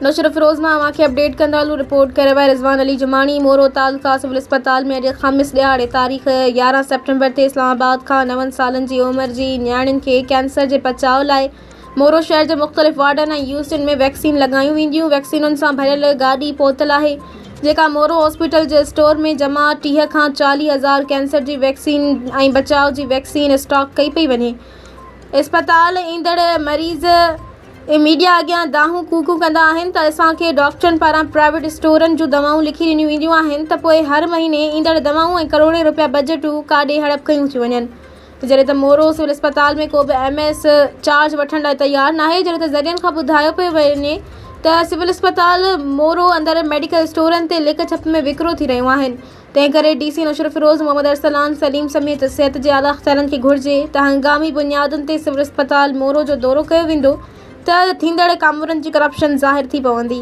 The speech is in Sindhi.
نوشهروفيروز مان اوهان کي اپڊيٽ ڪندا هلون رپورٽ ڪري آهي رضوان علي جماڻي مورو تعلقه سول اسپتال ۾ اڄ خميس ڏهاڙي تاريخ 11 سيپٽمبر تي اسلام آباد کان نون سالن جي عمر جي نياڻين کي ڪينسر جي بچاء لاء مورو شهر جي مختلف وارڊن ۽ يوسين ۾ ويڪسين لڳايون وينديون ويڪسينن سان ڀريل گاڏي پهتل آهي جيڪا مورو هاسپيٽل جي اسٽور ۾ جمع 30 کان 40 هزار ڪينسر جي ويڪسين ۽ بچاء جي ويڪسين اسٽاڪ ڪئي پئي وڃي اسپتال ايندڙ مريض ميڊيا اڳيان دانهون ڪوڪون ڪندا آهن ته اسان کي ڊاڪٽرن پاران پرائيويٽ اسٽورن جون دوائون لکي ڏنيون وينديون آهن ته پوء هر مهيني ايندڙ دوائون ۽ ڪروڙين روپيا بجيٽون ڪاڏي هڙپ ڪيون ٿيون وڃن جڏهن ته مورو سول اسپتال ۾ ڪو به ايم ايس چارج وٺڻ لاء تيار ناهي جڏهن ته ذريعن کان ٻڌايو پيو وڃي ته سول اسپتال مورو اندر ميڊيڪل اسٽورن تي لڪ ڇپ ۾ وڪرو ٿي رهيون آهن تنهن ڪري ڊي سي نوشهروفيروز محمد ارسلان سليم سميت صحت جي اعليٰ اختيارين کي گهرجي ته هنگامي بنيادن تي سول اسپتال مورو جو دورو ڪيو ويندو ته ٿيندڙ ڪامورن جي ڪرپشن ظاهر ٿي پوندي.